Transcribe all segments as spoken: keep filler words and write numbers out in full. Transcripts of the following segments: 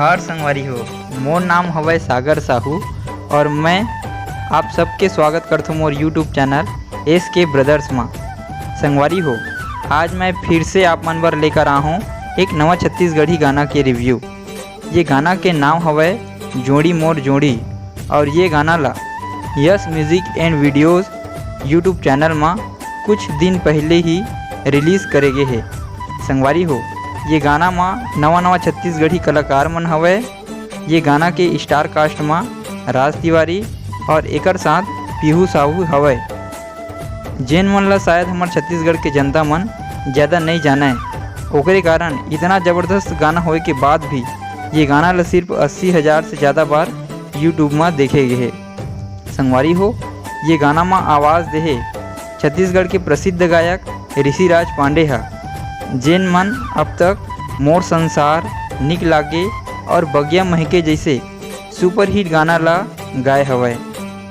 हार संगवारी हो, मोर नाम हवय सागर साहू और मैं आप सबके स्वागत करथों मोर YouTube चैनल एस के ब्रदर्स मा। संगवारी हो, आज मैं फिर से आप मन बर लेकर आ हूँ एक नवा छत्तीसगढ़ी गाना के रिव्यू। ये गाना के नाम हवय जोड़ी मोर जोड़ी और ये गाना ला yes music and videos YouTube channel मा कुछ दिन पहले ही रिलीज करे गे हे। संगवारी हो, ये गाना मा नवा नवा छत्तीसगढ़ी कलाकार मन हवय। ये गाना के स्टार कास्ट मा राज तिवारी और एकर साथ पीहू साहू हवय। जेन मन ला शायद हमर छत्तीसगढ़ के जनता मन ज़्यादा नइ जानय, ओकरे कारण इतना जबरदस्त गाना होए के बाद भी ये गाना ला सिर्फ अस्सी हज़ार से ज़्यादा बार YouTube मा देखे गे हे। संगवारी हो, ये गाना मा आवाज़ दे हे छत्तीसगढ़ के प्रसिद्ध गायक ऋषिराज पांडे ह, जेन मन अब तक मोर संसार, निक लागे और बगिया महके जैसे सुपरहिट गाना ला गाए हवय।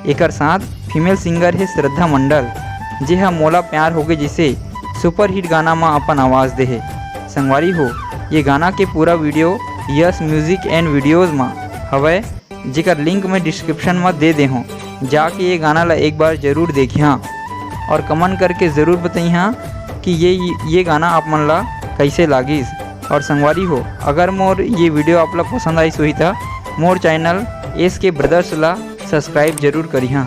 एकर साथ फीमेल सिंगर हे श्रद्धा मंडल, जे ह मोला प्यार होगे जैसे सुपरहिट गाना मा अपन आवाज़ दे हे। संगवारी हो, ये गाना के पूरा video yes music and videos मा हवय, जेकर लिंक मैं डिस्क्रिप्शन मा दे दे हूँ। जाके ये गाना ला एक बार जरूर देखिहा और कमेंट करके ज़रूर बताइहा कि ये ये गाना आप मन ला कैसे लागिस। और संगवारी हो, अगर मोर ये वीडियो आप ला पसंद आइस होही त मोर चैनल एस के ब्रदर्स ला सब्सक्राइब जरूर करिहा।